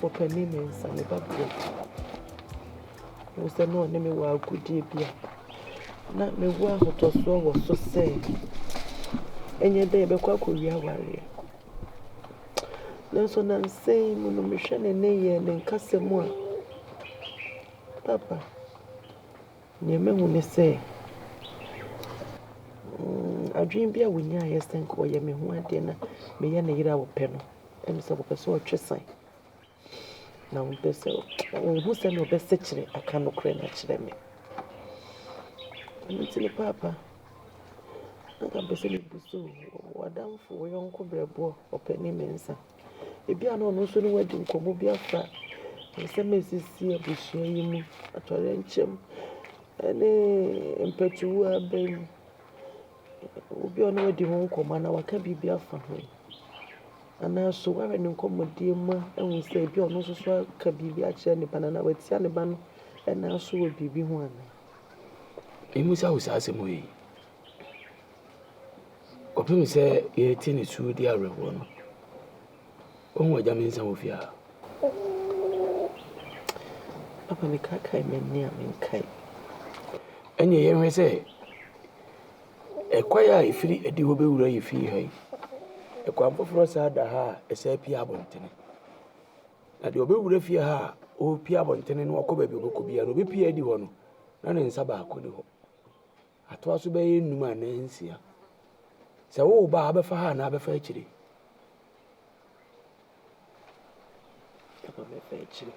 W'adamfo panin Mensah, me ba berɛ. Wohu sɛ na ɔne me wɔ agodie bi a na mewɔ ahotɔsoɔ wɔ so sɛ ɛnyɛ dɛ yɛbɛkɔ akɔwie awareɛ. Nanso nnansa yi mu no, mehwɛ ne nneyɛɛ, ne nkasa mu a, papa, nea mahu ne sɛ, mm, adwene bi a wɔnyaeɛ sɛ nka ɔyɛ me ho adeɛ na meyɛ ne yere a ɔpɛ no, ɛne sɛ wɔpɛ sɛ ɔtwe san. Na ɔmpɛ sɛ ɔnhu sɛnea ɔbɛsekyere aka nokorɛ no akyerɛ me. Ɛno nti no paapa, na nka mepɛ sɛ mebusa o, w'adamfo, wo yɔnko berɛboɔ, ɔpanin Mensah. Ebia na ɔno nso ne wo adi nkɔmmɔ bi afa nsɛm a ɛsisi abusua yi mu, atɔyerɛnkyɛm ne mpatuwu a aba mu. Obi a ɔne wo adi ho nkɔmmɔ anaa waka biribi afa ho. Anaa so woahwɛ ne nkɔmmɔdie mu ahu sɛ ebi a ɔno nso so aka biribi akyerɛ ne ba no anaa watia ne ba no nan so wɔ biribi ho anaa? Memmisa wo saa asɛm wei. Kɔpem sɛ yɛrete ne su di awerɛhoɔ no, woahu Agya Mensah wɔ fie ha? Papa mekaakae m'ani a menkae. Ɛnneɛ yɛnhwɛ sɛ Ɛkwan a ɛfiri adihɔ bɛwura yɛ fie ha yi, ɛkwan foforɔ san da ha a ɛsan pue abɔntene. Na deɛ ɔbɛwura fie ha a ɔrepue abɔntene na wakɔ baabi a ɔbɛkɔ biara no, ɔbɛpue adi hɔ no, na ne nsa baako ni hɔ. Atoa so bɛyɛ nnum anaa nsia. Sɛ woreba a, wobɛfa ha anaa wobɛfa akyire? Papa mɛfa akyire.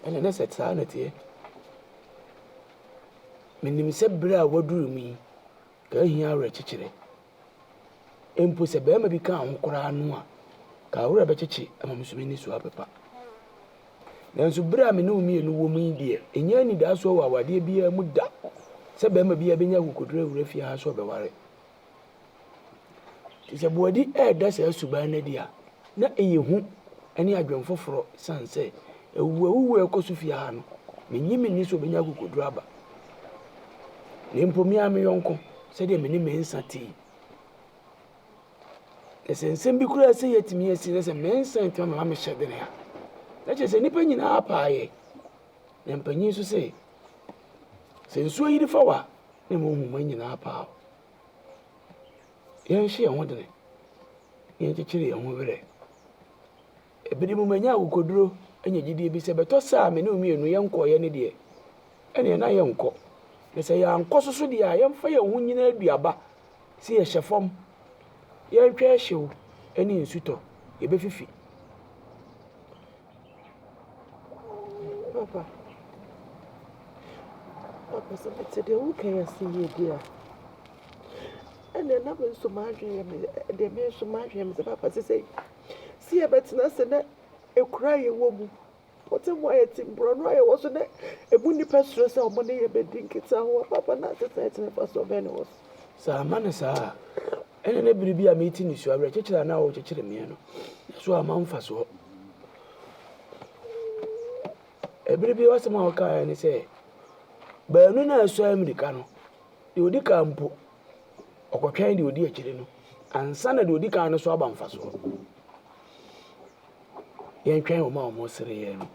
Ɛna na sɛ saa na ɛteɛ. Menim sɛ berɛ a woaduru mu yi, ka ahia awerɛkyekyerɛ. Mpo sɛ barima bi ka ho koraa no a, ka wo werɛ bɛkyekye ama me nso m'ani so apepa. Nanso berɛ a me ne wo mmienu wɔ mu yi deɛ, ɛnyɛ anidasoɔ wɔ awadeɛ biara mu da sɛ barima biara bɛnya akokoduro awura fie ha sɛ ɔbɛware. Nti sɛ Boadi reda saa suban no adi a, na ɛyɛ hu ne adwene foforɔ ɛsiane sɛ awuwuawuwu a ɛkɔ so fie ha no, mennye menni sɛ ɔbɛnya akokoduro aba. Na mpo me ara me yɔnko, sɛdeɛ me ne Mensah te yi, na sɛ nsɛm bi koraa sɛ yɛatumi asi na sɛ Mensah ntumi ama mehyɛ dene a, na kyerɛ sɛ nnipa nyinaa paayɛ. Na mpanyin nso sɛ, sɛ nsuo yiri fa wo a, na ɛma nhoma nyinaa paa wo. Yɛnhyɛ yɛn ho dene, na yɛnkyekyere yɛn ho werɛ. Ebinom mu manya akokoduro anya gyidie bi sɛ bɛtɔ sɛ a me ne wo mmienu yɛnkɔeɛ no deɛ, ɛneɛ na yɛnkɔ. Na sɛ yɛankɔ so so deɛ a, yɛmfa yɛn ho nyina aduaba sɛ yɛhyɛ fam, yɛntwɛn hyew ne nsutɔ, yɛbɛfifi. Papa, papa sɛ mete deɛ woka yi ase yie deɛ a, ɛnneɛ na me nso m'adwene yɛ me deɛ me nso m'adwene yɛ me sɛ papa sesei sɛ yɛbɛtena ase na ekuro a yɛwɔ mu, mpɔtam a yɛte, borɔno a yɛwɔ so na emu nnipa suro sɛ wɔn ne yɛn bɛdi nkitaho a, papa na asetena yɛtena mfasoɔ bɛn na ɛwɔ so? Sɛ amma no saa a, ɛnna na bere bi a mete nisuo awerɛkyekyere a na worekyekyere me no, na so amma mfasoɔ. Ɛbere bi asɛm a wɔkaeɛ ne sɛ, baanu no a ɛsɔe mmirika no, deɛ ɔdi kan mpo, ɔkɔtwɛn deɛ ɔdi akyire no, ansa na deɛ ɔdi kan no so aba mfasoɔ. Yɛntwɛn wɔn a wɔresere yɛn no.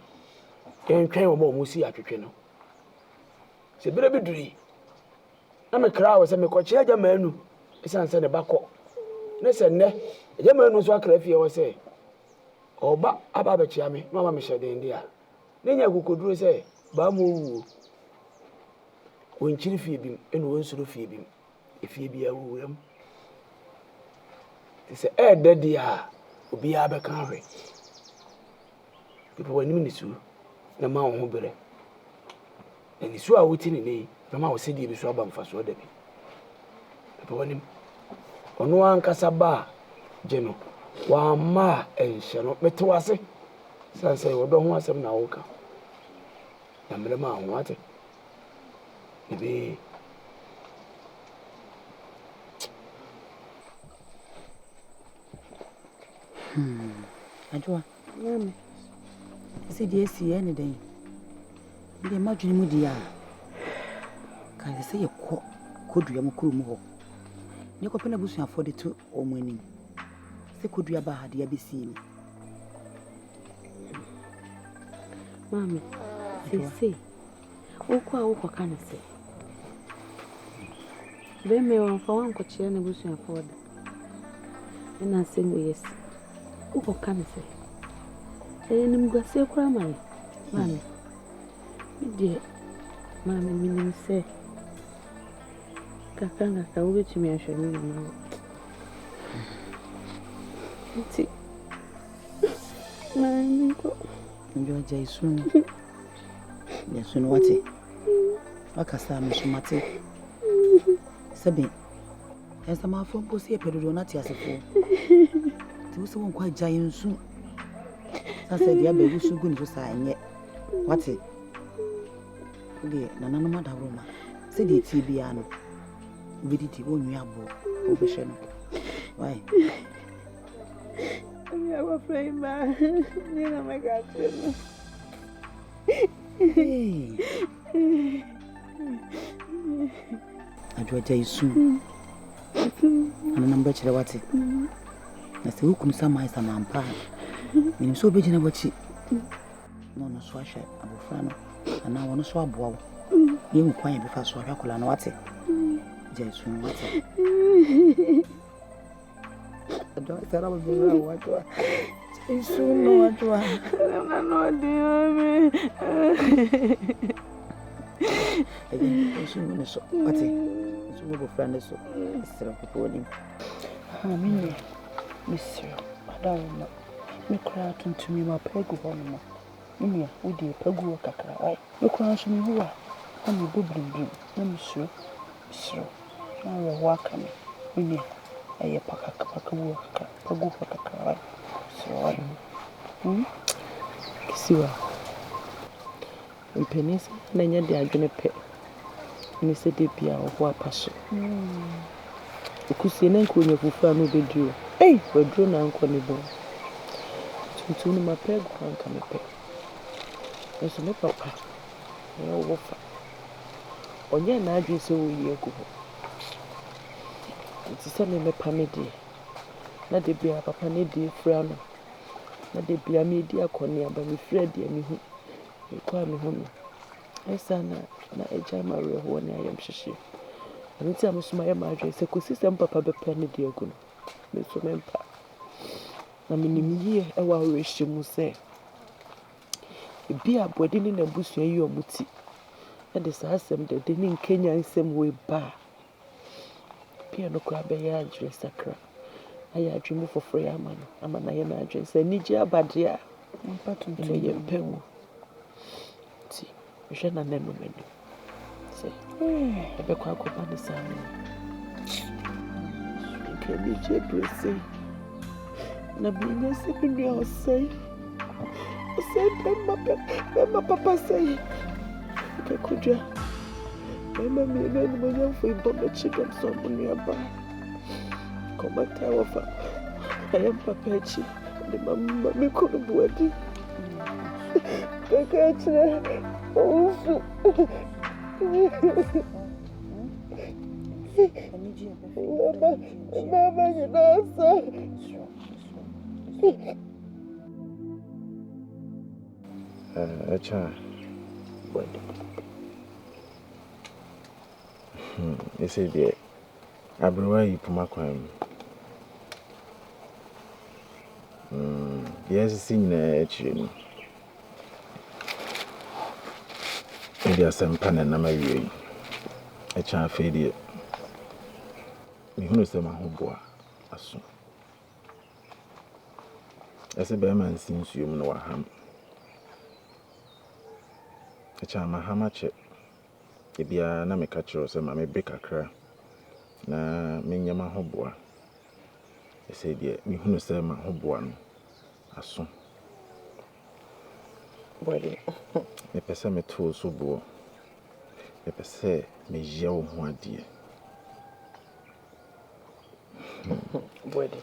Yɛntwɛn wɔn a wɔsi atwetwe no. Sɛ berɛ bi duru yi, na mekraa wɔ sɛ mekɔkyea agya Manu ɛsiane sɛ ne ba kɔ. Ne sɛ nnɛ, agya Manu nso akra fie hɔ sɛ ɔba aba abɛkyea me na wama me hyɛden de a, na nya akokoduro sɛ baa mu owuo. Wɔnkyiri fie bi mu ɛna wɔnsuro fie bi mu. Efie biara wɔ wura mu. Te sɛ ɛɛdɛ deɛ a, obiara bɛka ahwɛ. Pepa w'anim nisuo na ma wo ho berɛ. Na nisuo a wote ne nnɛ yi bɛma wo sɛdeɛ bi so aba mfasoɔ da bi. Pepa w'anim. Ɔno ankasa ba a, gye no. Wamma a, ɛnhyɛ no. Mete wo ase. Sane sɛ ɔdɔ ho asɛm na woka. Na mmerɛ ma ho ate. Ebe. Hmm. Adwoa. Maame. Sɛ deɛ asi yɛ ne dɛn? Deɛ m'adwene mu deɛ a, ka ɛsɛ sɛ yɛkɔ Kodua mu kurom hɔ na yɛkɔpɛ n'abusuafoɔ de to wɔn anim sɛ Kodua baa ha deɛ abɛsie ni. Maame, seesei wokɔ a wokɔka no sɛ bɛrima yi wamfa wo ankɔkyerɛ n'abusuafoɔ da. Ɛna asɛm wei asi. Wokɔka no sɛ ɛyɛ animguaseɛ koraa ma yɛn. Maame, me deɛ maame menim sɛ kakra nkakra wobɛtumi ahwɛ me mama wo. Nti maame menkɔ. Ndwo agya esu no. Yɛsu no wate. Wakasa a me nso mate. Sɛbe ɛnsɛmafoɔ mpo sɛ yɛpɛ dodoɔ no ate asefoɔ. Nti wo sɛ wonkɔ agya yɛ nsu. San sɛ deɛ aba wusu gu ne so saa ɛnyɛ. Wate. Wodeɛ nananom adaworo ma. Sɛdeɛ ɛtie biara no, wobɛdidi, wonwe aboɔ, wobɛhwɛ no. Why? Ɛmi abɔfra yi ba, ne na mɛka akyerɛ no. Hey. Adwo agya yi su. Nananom bɛkyerɛ wate. Na sɛ wo kunu saman saman pa a, menim sɛ wobɛgyina w'akyi. Na ɔno nso ahwɛ abɔfra no anaa ɔno nso aboa wo. Na yɛhu kwan a yɛbɛfa so ahwɛ akwadaa no wate. Gya su no wate. Adwo sɛ na bɛbɛwura wo adwoa. Gya su no adwoa. Na na ɔde me. Ɛyɛ nsu ngu ne so wate. Nsu ngu abɔfra no so. Mesrɛ wo papa w'anim. Ah, me nua, mesrɛ wo, adaworoma. Me koraa tuntum yi mapa agu hɔ nom. Me nua, wo deɛ pa gu hɔ kakra. Wai. Me koraa nso mewu a, na mebɔ birimbirim na mesuro. Mesrɛ wo, na awerɛhoɔ aka me. Me nua, ɛyɛ pa kakra, pa gu hɔ kakra, pa gu hɔ kakra. Wai. Mesrɛ wo, wai. Hmm? Kisiwa. Mpanin sɛ na ɛnyɛ de adwene pɛ ne sɛ da bia ɔho apa so. Okusie na nka onya fufuo a na obɛdi o. Ei, waduro na ankɔ ne bɔn. Tuntum no mapɛ agu hɔ anka mepɛ. Nso me papa, ɛyɛ wo fa. Ɔnyɛɛ n'adwene sɛ ɔreyi agu hɔ. Nti sɛ me mɛpa me deɛ, na da biara papa no de afira no. Na da biara medi akɔneaba, mefiri adi a mehu. Mekɔ a mehu no. Ɛyɛ saa na na agya ma awerɛhoɔ ne ayamhyehyeɛ. Ɛno nti a me nso mayɛ m'adwene sɛ kɔsi sɛ me papa bɛpa ne deɛ agu no, me nso mempa. Na menim yie wɔ awerɛhyɛ mu sɛ, ebi a Aboadi ne n'abusua yi wɔn ti de saa asɛm dɛdɛ ne nkanyan nsɛm wei ba a, ebi a ɛno koraa bɛyɛ adwene sakra, ayɛ adwene mu foforɔ yɛ ama no, ama no ayɛ n'adwene sɛ anigye aba deɛ a, Mpa tuntum. ɛnɛ yɛmpɛ ngu. Nti mehwɛ nananom anim sɛ ɛbɛkɔ akɔba ne saa no. Nka anigye berɛ sei na menya sɛ me nua ɔsɛe. Ɔsɛe bɛrima pɛ bɛrima papa sɛe. Nka kodwa bɛrima mmienu animuonyamfo yi bɔ m'akyi dɔm sɛ ɔmo nua baa. Kɔmata wɔfa ɛyɛ me papa akyi de ma ma me kunu Boadi. Kaka kyerɛ owusu. Mama, mama nyinaa sa. Ɛkyɛ a ɛsei deɛ aberewa yi poma kwan mu. Deɛ asisi nyinaa akyire no, mede asɛmpa na ɛnam awie yi. Ɛkyɛ afei deɛ, mehunu sɛ m'ahoboa aso. Ɛsɛ bɛrima nsi nsuo mu na waham. Ɛkyɛ a maham akyɛ. Ebiara na meka kyerɛ wo sɛ ma mebe kakra na menyɛ m'ahoboa. Ɛsɛ deɛ mehunu sɛ m'ahoboa no aso. Boadi. Mepɛ sɛ meto wo so boɔ. Mepɛ sɛ meyɛ wo ho adeɛ. Boadi.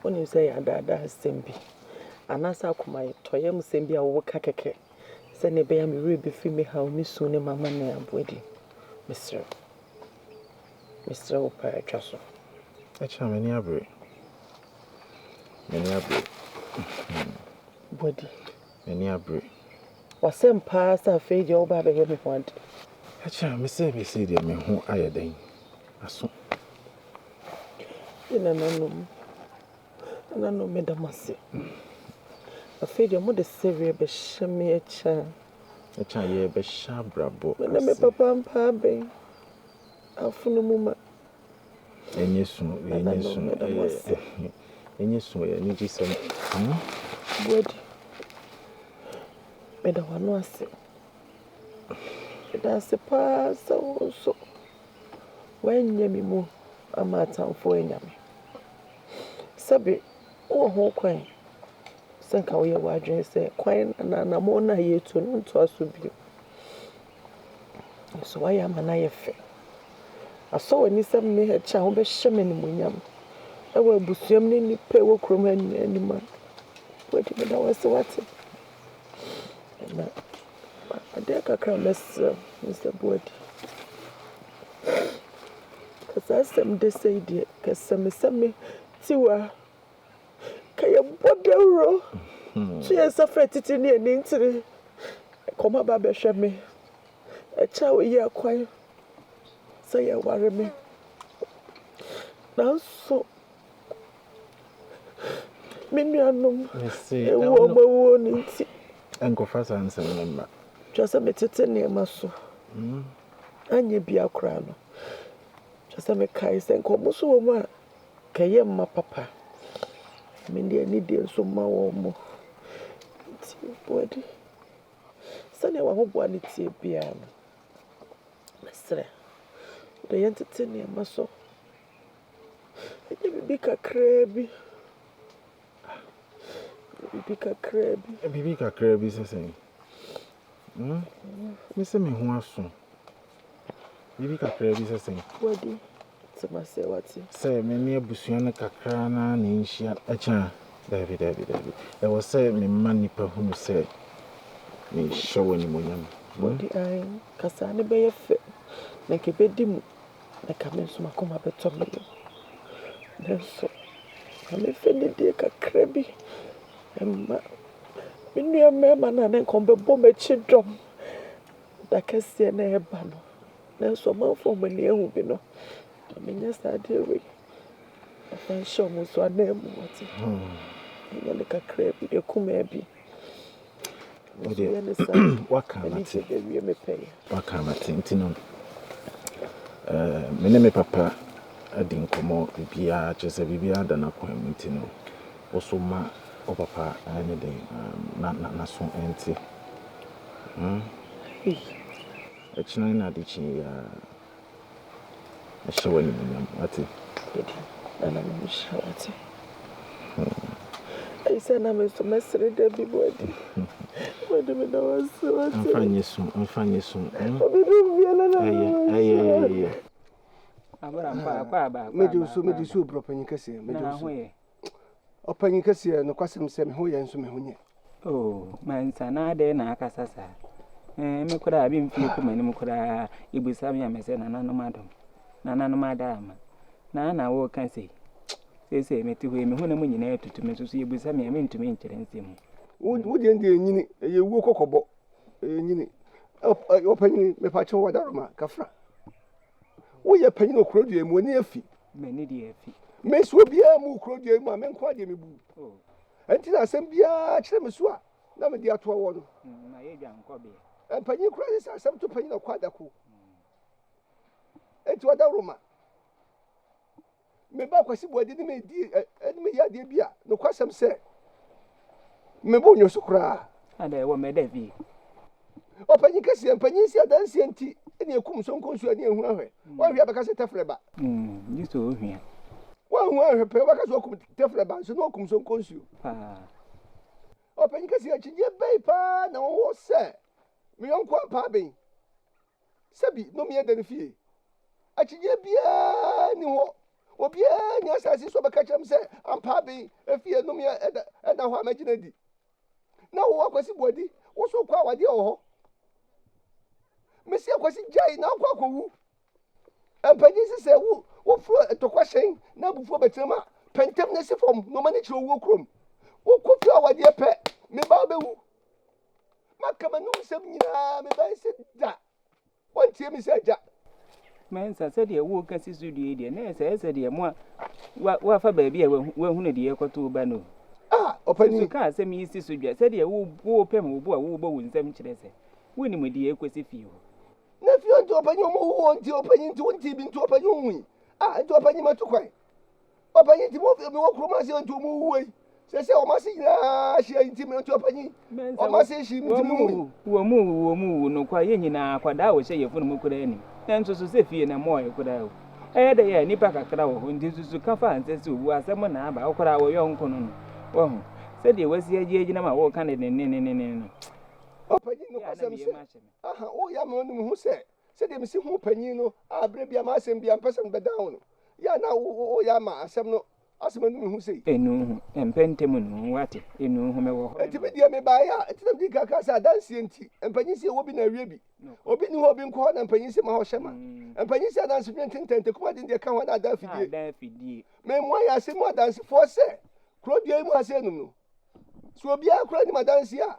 Wonim sɛ yɛ adaadaa asɛm bi anaasɛ akoma tɔyam sɛm bi a woka kɛkɛ sɛnea ɛbɛyɛ a me werɛ bɛfiri me haw me su ne m'amanneɛ a Boadi. Mesrɛ wo. Mesrɛ wo paa atwa so. Ɛkyɛ a m'ani abere. M'ani abere. Boadi. M'ani abere. W'asɛm paa sɛ afei deɛ woba abɛyɛ me ho ade. Akyɛ me sɛ mesei deɛ me ho ayɛ dɛn aso. Me nananom, nananom meda mo ase. Afei deɛ mode sereɛ bɛhyɛ me akyɛ. Ɛkyɛ a yɛrebɛhyɛ abrabɔ ase. Me ne me papa mpa abɛn afono mu ma. Ɛnyɛ su, ɛnyɛ su, ɛnyɛ su, ɛyɛ anigyesɛm. Boadi, meda w'ano ase. Meda ase paa sɛ wo nso woanyɛ me mu ama atamfoɔ anya me. Sɛbe wowɔ ho kwan sɛ nka woyɛ w'adwene sɛ kwan anaa anammɔn no a yɛretu no ntoa so bio. Nso woayɛ ama no ayɛ fɛ. Asɔ w'ani sɛ me akyi a wobɛhyɛ me animuonyam wɔ abusua mu ne nnipa a ɛwɔ kurom ha nyinaa anim a, wadi meda wo ase wate. Na adeɛ kakra a mɛsrɛ wo ne sɛ Boadi, ka saa asɛm de sɛi deɛ, kɛsɛ me sɛ me tiwa, ka yɛbɔ dawuro, to yɛn nsa frɛ titiri ne ani ntiri, kɔm aba abɛhwɛ me. Ɛkyɛ a woyi akwan sɛ yɛware me. Nanso me nuanom ewu a wɔawuo no nti. Nkɔfa saa nsɛm no mma. Kyerɛ sɛ metete nneɛma so. Anyɛ bia koraa no, kyerɛ sɛ mekae sɛ nka wɔn nso wɔ mu a, nka ɛyɛ mma papa. Me deɛ anidie nso mma wɔn. Nti wɔadi. Sɛnea w'ahoboa no teɛ biara no, mesrɛ wo dɛ yɛntete nneɛma so. Ɛnyɛ biribi kakraa bi. Biribi kakraa bi. Biribi kakraa bi sɛ sɛn? Hmm? Me sɛ me ho aso. Biribi kakraa bi sɛ sɛn? Wadi. Te m'ase wate. Sɛ me ne abusua no kakra na na nhyia ɛkyɛ a, daabi daabi daabi. Ɛwɔ sɛ me ma nnipa hunu sɛ mehyɛ wo animuonyam. Wadi ae, kasaa no bɛyɛ fɛ, na nka ɛbɛdi mu, na nka me nso m'akoma bɛtɔ me yam. Nanso, ma memfa anidie kakra bi mma me nua mmarima no a na nka wɔbɛbɔ m'akyi dɔm da kɛseɛ no a ɛreba no. Nanso ɔmanfoɔ a wɔn ani ahu bi no, ma menyɛ saa adeɛ wei. Ɛfa nhyɛ wɔn nso ananmu wate. Menyɛ no kakra bi, deɛ kumaa bi. Nso yɛ ne saa, Waka m'ani mate. gye bɛwie me pɛyɛ. Waka mate nti no me ne me papa adi nkɔmmɔ biribiara kyerɛ sɛ biribiara da n'akwan mu nti no wo so ma wo papa ne den na n'aso nte. Hmm? Ɛkyena ne ade kye yi ara ɛhyɛ w'animuonyam wate. Edi nana me nhyira wate. Ɛyi sɛ na me nso mɛsere da bi mu adi. Wadi me da wase wate. Mfa nyɛ su, mfa nyɛ su. Obi dum bia na na Ɛyɛ, ɛyɛ, ɛyɛ. Megye wo so, megye so brɛ ɔpanyin kɛseɛ, megye wo so. Ɔpanyin kɛseɛ, nokwasɛm sɛ me ho yɛ nso me ho nyɛ. Oh, mansa na adɛn na akasa saa? Eh, me koraa me mfie kɔ m'anim koraa ebisa me a mesɛ nananom adom, nananom ada ama. Na na woka sei. Seesei mete hɔ yi, me honam nyinaa atutu me nso so yɛbisa me a mentumi nkyerɛ nsɛm mu. Wo deɛ deɛ nyini, ɛyɛ wuo kɔkɔbɔ, ɛyɛ nyini. Ɔpanyin, mepakyɛw wadaroma, kafra. Woyɛ panyin wɔ kuro dua mu, w'ani afi. M'ani deɛ afi. Me nso obiara mu kuro dua mu a, me nko adeɛ mebu. Oh. Ɛnti na asɛm biara kyerɛ me so a, na mede ato awɔ no. Mm, mayɛ dwankɔbeɛ. Mpanyin koraa sɛ asɛm to panyin ɔkɔ adako. Ɛnti wadaroma. Me ba Kwasi Boadi ne me di ne me yɛ adeɛ bi a nokwasɛm sɛ mebɔ nwo so koraa. Ada ɛwɔ mɛda fie. Ɔpanyin kɛseɛ mpanyin si adanseɛ nti ɛne ekum sonko nsuo ɛne ehu ahwɛ. Wɔnhwɛ abɛka sɛ tɛfrɛ ba. Gye sɛ ohwia. Wɔnhu ahwɛ pɛ wɔbɛka sɛ ɔkum tɛfrɛ ba nso na ɔkum sonko nsuo. Paa. Ɔpanyin kɛseɛ akyinnyeɛ bɛyi paa na wɔwɔ sɛ me yɔnko ampa aben. Sɛbi nnome da ne fie. Akyinnyeɛ biara nni hɔ. Obiara nni asase so bɛka kyerɛ me sɛ ampa aben efie nnome ɛda ɛda hɔ a mɛgyina adi. Na wo Akwasi Boadi, wo so kɔ awadeɛ wɔ hɔ. Mesi Akwasi gyae na wokɔ akɔwu. Mpanyin sɛ sɛ wo woforo ntɔkwa hyɛn na abufuo bɛtena mu a, pɛntɛm na si fam na ɔma ne kyerɛ owuo kurom. Wokɔ fie awadeɛ pɛ, me ba wobɛwu. Maka m'anom nsɛm nyinaa, mebɛyɛ sɛ da. Wɔntie me sɛ agya. Mensah, sɛdeɛ woreka si so dua yi deɛ, na ɛsɛ sɛ deɛ mo a woafa baabi a woahunu deɛ ɛrekɔto wo ba no o. Ah, ɔpanin. Susu ka asɛm yi si so dua, sɛdeɛ worepem wo bo a worebɔ wo nsam kyerɛ sɛ wonim deɛ ɛrekɔsi fie hɔ. Na fie hɔ nti ɔpanin wɔn wu hɔ nti ɔpanin nti wontii bi nti ɔpanin wohui. Ah, nti ɔpanin matu kwan. Ɔpanyin nti mo mewɔ kurom ase nti ɔmo wuo yi sɛsɛ ɔmo ase nyinaa ahyia nti me nti ɔpanyin ɔmo ase hyi nti me hu. Wɔ mu wu wɔ mu wu nokwa yɛ nyinaa akwadaa a wɔhyɛ yɛfunu mu koraa nim nanso so sɛ fie na mɔɔe koraa o ɛyɛ dɛ yɛ a nipa kakra wɔ hɔ nti susu ka fa ansɛ sɛ owu asɛm na aba wo koraa wo yɔnko no no wahu sɛdeɛ wasi agye agyina ma woka no dennenennenen no Ɔpanyin nokwasɛm sɛ aha woyɛ ama ɔnim ho sɛ sɛdeɛ mesi hu panyin no a berɛ bia m'asɛm bia mpɛ sɛ mebɛdan wo no yɛ a na woyɛ ama asɛm no asɛm anu me ho sei. Enu ho, mpɛ ntɛm nu ho, woate? Enu ho, mewɔ hɔ. Enti me deɛ mebaeɛ a, enti na medi kan kaa sɛ adanseɛ nti, mpanyin se ɛwɔ bi na awie bi. Obi nni hɔ a obi nkɔ hɔ na mpanyin se ma hɔ hyɛ ma. Mpanyin se adanse dwene ntentɛn, ntakum aden deɛ ka ho na adan afidie. Memmoa yɛn asɛm mu adansefoɔ sɛ, kuro dua yi mu ha sɛ enum no, sɛ obiara koraa nim adanseɛ a,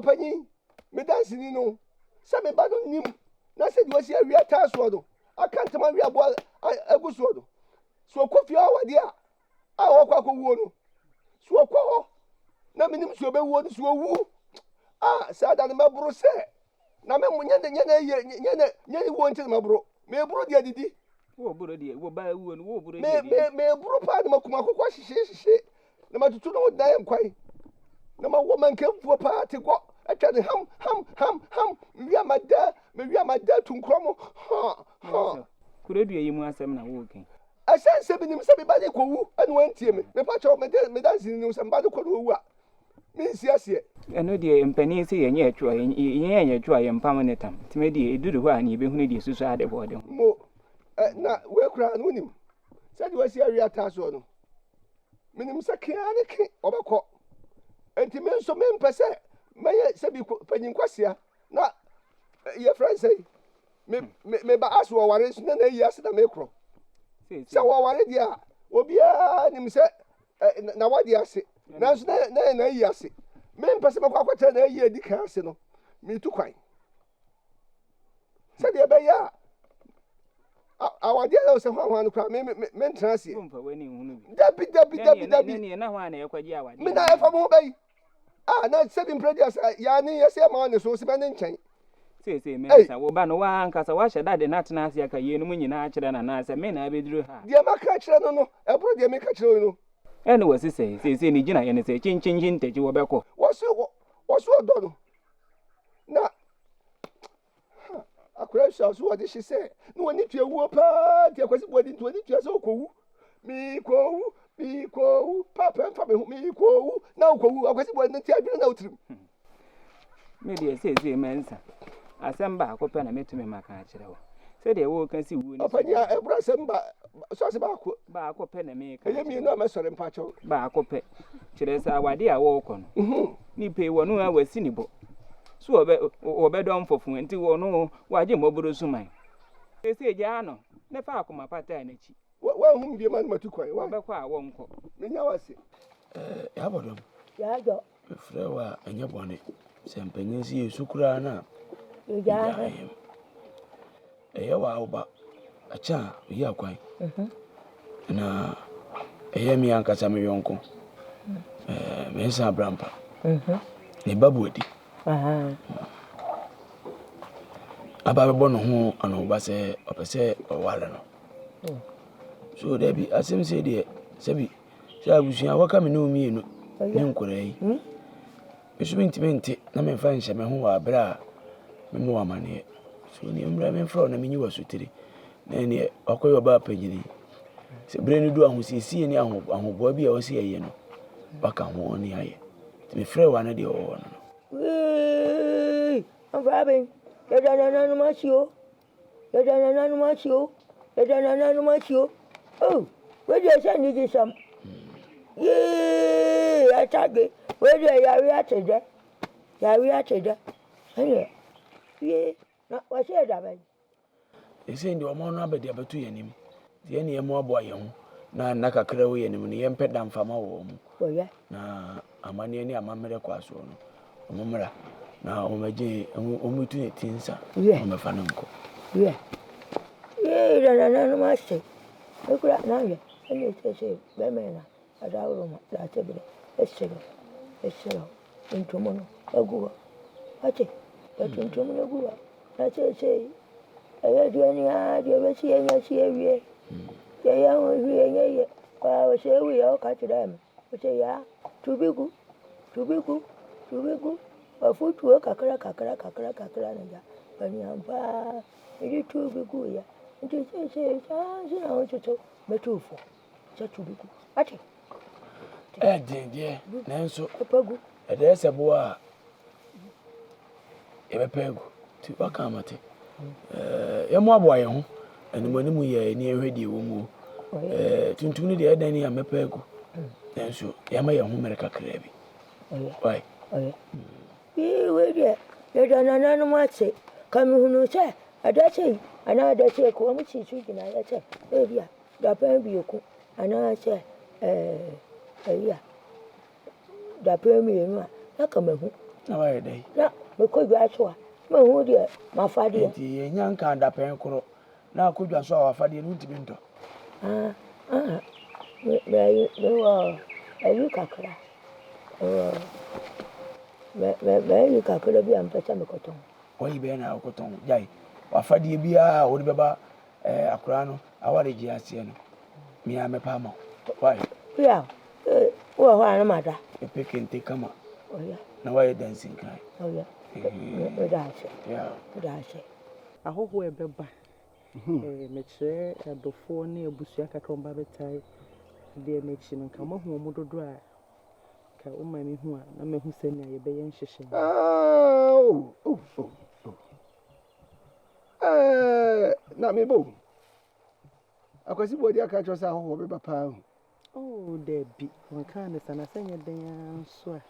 ɔpanyin, me danseni no, sɛ me ba no nim na sɛ deɛ wasi awia taa soɔ no, aka ntoma awe aboa agu soɔ no, sɛ ɔkɔ fie awadeɛ a, a ɔkɔ akɔwuo no, sɛ ɔkɔ hɔ na menim sɛ ɔbɛwuo no, sɛ ɔwu a, saa da no mɛboro sɛ na me nyɛ ne nyɛ ne yie nyɛ ne nyɛ ne wuo nti na mɛboro meboro deɛ didi. Woboro deɛ wo ba wuo no woboro deɛ didi. Me me meboro paa na makum akokɔ ahyehye hyehye na matutu ne ho dan nkwan na mawɔ mankamfuo paa te gɔ atwa ne ham ham ham ham mewia mada mewia mada tu nkorɔ mo ha ha. Kuro dua yi mu asɛm na woreka yi. Ɛsiane sɛ menim sɛ me ba no rekɔwu ɛna wantie me. Mepa kyɛw, mede me danseni no sɛ me ba no kɔ na ɔwu a, mensi aseɛ. Ɛno deɛ mpanin se yɛnyɛ ɛtwo a, yɛn yɛ ɛtwo a yɛmpam ne tam. Nti me deɛ ɛduru hɔ a na yɛbɛhunu deɛ susu ade bɔ ɔde ho. Mo, na wei koraa no wonim sɛdeɛ wasi awe ataa soɔ no, menim sɛ ke ara ne ke ɔbɛkɔ. Enti me nso mempɛ sɛ mɛyɛ sɛ bi panyin kwasea na yɛfrɛ no sɛn me me me ba aso ɔware nso na n'ayi ase na mekorɔ sɛ wɔware deɛ a obiara nim sɛ na wade ase nanso na na yɛ n'ayi ase mempɛ sɛ mɛkɔ akɔkyerɛ n'ayi adi kan ase no metu kwan sɛdeɛ ɛbɛyɛ a awadeɛ na sɛ hwanhwan no koraa me me mentena aseɛ dabi dabi dabi dabi me na ɛfa mo ho bɛyi a na sɛbi mpere deɛ sɛ yaa ne yɛ sɛ ɛma ne so sɛ bɛ ne nkyɛn. Seesei mɛnsa wo ba no waa ankasa woahyɛ da de no atena ase aka yeinom nyinaa akyerɛ no anaasɛ me na abɛduru ha a? Deɛ maka akyerɛ no no, ɛboro deɛ meka kyerɛ wo yi no. Ɛnna wɔse sɛɛ, Seesei ne gyinaeɛ ne sɛ, kyinkyinkyin ntakyi wɔbɛkɔ. Wɔse wɔse ɔdɔ no, na ha, akwadaa sua so wɔde hye sɛ na wɔne tua wuo paa nti akwasi buadi nti wɔne tua sɛ ɔkɔwu meekɔwu meekɔwu paapa mfa me ho meekɔwu na wokɔwu akwasi buadi nti adwene na wotirim Me deɛ seesei mansa asɛm baako pɛ na mɛtumi maka akyerɛ wo sɛdeɛ woreka si wuo no ɔpanyin a ɛboro asɛm ba so ase baako baako pɛ na meka ɛyɛ mmienu a mɛsɔre mpakyɛw baako pɛ kyerɛ sɛ awade a wɔrekɔ no mhm. nipa yi wɔno a wasi ne bo so wɔbɛ wɔbɛdɔ mfɔfo nti wɔno wagye mmɔborɔ suman seesei gyaa no ne fa akoma pa taa n'akyi Woanhu me bio ma no matu kwan. Wɔbɛkɔ a wɔnkɔ. Menya wo ase. Yɛabɔ dɔm. Mefrɛ wo a ɛnyɛ bɔne. Sɛ mpanyin sɛ yɛsu koraa no a, yɛgyaa yɛn. Ɛyɛ wo a wo ba akyɛ a oyi akwan. Mhm. Na ɛyɛ me ankasa me yɔnko. Me nsa abrampa. Mhm. Ne ba bu adi. Aba bɛbɔ ne ho anoba sɛ ɔpɛ sɛ ɔware no. So dabi asɛm sei deɛ sɛbi sɛ abusua wɔka me ne wo mmienu ne nkwadaa yi me nso mentumi nte na memfa nhyɛ me ho wɔ aberɛ a memmɔ wo amaneɛ so neɛ mmerɛ memfrɛ wo na menyi w'asotire na ɛneɛ wakɔyɛ ɔbaa panyini sɛ berɛ no du ahosiesie ne ahoboa bi a ɛwɔ sɛ yɛyɛ no waka ho ne ayɛ nti mefrɛ wo ano deɛ wɔwɔ no no Ɔbaa bɛn, yɛda nananom ase o. Yɛda nananom ase o, yɛda nananom ase o. Oh, wei deɛ sɛ anigyesɛm. Yee, atade, wei deɛ yare ate dɛ, yare ate dɛ. Ɛneɛ, yee, na wɔsɛ yɛda bɛn? Seesei deɛ ɔman no abɛde abɛto yɛn anim. Nti yɛn ne yɛmmoaboa yɛn ho na nna kakra wɔ yɛn anim no yɛmpɛ da mfa ma wɔn. Wɔyɛ. Na amanneɛ ne amammerɛ kɔ asoɔ no, wɔn mmra. Na wɔmmɛgye wɔmmɛtu ne ti nsa. Wɔmmɛfa no nkɔ. Wiɛ. Yee da nananom ase. Me kura na hwɛ ɛna ɛsɛsɛ bɛmɛ na adaworo ma daate berɛ ɛsrɛ ɛsrɛ ntom no agu hɔ. Wate ɛtuntum no gu hɔ na seesei ɛyɛ deɛ ni ara deɛ ɛbɛsi yɛnya si awie. Deɛ yɛn ho hwi yɛnyɛ yie. Waa ɔsɛ ewu yɛ ɔka kyerɛɛ me. Ɔsɛ yaa tu bi gu, tu bi gu, tu bi gu. Afutuo kakra kakra kakra kakra na gya. Ɔnyan paa mede tuu bi guiɛ. Nti seesei saa nso na wo nso so mɛtu wo fo sɛ tu bi gu. Wate? Ɛyɛ den deɛ nanso ɛdeɛ sɛ boa a yɛbɛpɛ agu nti waka amate yɛmmoaboa yɛn ho anim anim yɛ ne yɛhwɛ deɛ ɛwɔ mu o tuntum no deɛ ɛdɛn ne a mɛpɛ agu nanso yɛma yɛn ho mmerɛ kakraa bi wai wei deɛ yɛda nananom ase ka mehunu sɛ ada sei anaa ada sei ka wɔn si so gyinaeɛ sɛ ebi a dapɛn biako anaasɛ ɛɛ ɛyi a dapɛn mmienu a, na ka mahu. Na wayɛ dɛn? Na mekɔ dwa so a, mahu deɛ m'afadeɛ. Nti yɛnya nka dapɛn koro na akɔ dwa so a w'afadeɛ no wontumi ntɔ? Ah, ah, me, me, mewɔ ayi kakra. Mewɔ, me, me, m'ayi kakra bi a mepɛ sɛ mekɔtɔn. Wayi bɛyɛ na wokɔtɔn? Gyae, w'afadeɛ biara a wode bɛba eh, akwaraa no awaregyeɛ aseɛ no, me ara mɛpɛ ama wo. Why? Yeah. Eh, wowɔ hɔ a na mada. Mepɛ kente kama. Oh, na wayɛ dansinkran. Oh, yeah. Meda ase. Meda ase. Ahɔhoɔ a ɛbɛba, eh, mekyerɛ adɔfoɔ ne abusua kakra wɔn ba bɛtae adeɛ no akyi no, nka moahu wɔn dodoɔ a, nka woma mehu a, na mahu sɛnea yɛbɛyɛ nhyehyɛeɛ. Ah, oh, oh, oh, oh. Eh, na mebɔ o. Akwasi Boadi aka kyerɛ sɛ ahɔhoɔ bɛba paa o. Oh, dabi, wɔnkaa no saa, na sɛ nyɛ dɛn ara nso a,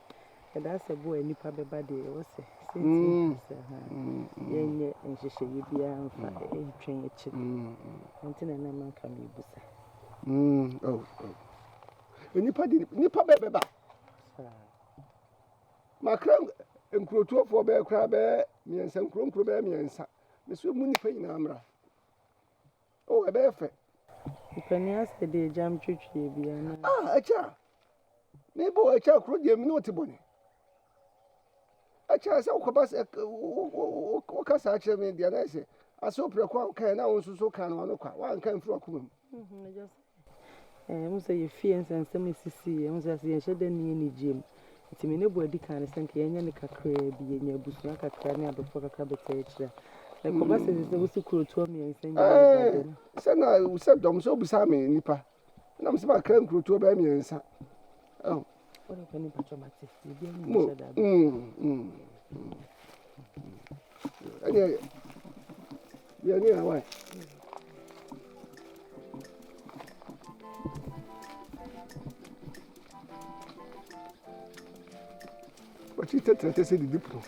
ɛdaa sɛ bo a nnipa bɛba deɛ, ɛwɔ sɛ sɛnti mm. sɛ ha mm, mm. yɛnyɛ nhyehyɛeɛ biara mfa ntwɛn akyiri. Nti na na manka mebusa. Oh, oh. Nnipa de nnipa bɛɛ bɛba. Makra nkurotoɔfoɔ bɛɛ koraa bɛɛ mmiɛnsa nkuro nkuro bɛɛ mmiɛnsa. Mesɛ mu nnipa nyinaa mmra. Oh, ɛbɛyɛ fɛ. Mpanin asɛ deɛ gyam twetweɛ bi anaa? Ah, ɛkyɛ a. Mebɔ ɛkyɛ a kuro deɛ mene wote bɔne. Ɛkyɛ a sɛ wokɔba sɛ woka saa kyerɛ me deɛ na ɛsɛ asɛ woprɛko a wokae na wo nso so ka no ano kwa woanka mfiri wakoma mu. Mhm, Ɛɛ, wohu sɛ yɛn fie nsɛnsɛm a esisii, wohu sɛ yɛnhyɛ da nni anigyeɛ mu. Nti me ne Bo adi kan no sɛ nka yɛnyɛ no kakraa bi, yɛnya abusua kakra ne adɔfoɔ kakra bɛtaa akyire a. Na ɛkɔba sɛ sɛ wosi kurotoɔ mmiɛnsa nyinaa yɛ ba dɛm. Sɛ na sɛ dɔm sɛ obisaa me nipa na mesɛ makra nkurotoɔ bɛyɛ mmiɛnsa. Oh. Wode pɛ nipa kyɛ mate, biribiara mu nhyɛ da. Ɛneɛ yɛne a wae. Wakyi tɛtrɛtɛ sɛ didi pono.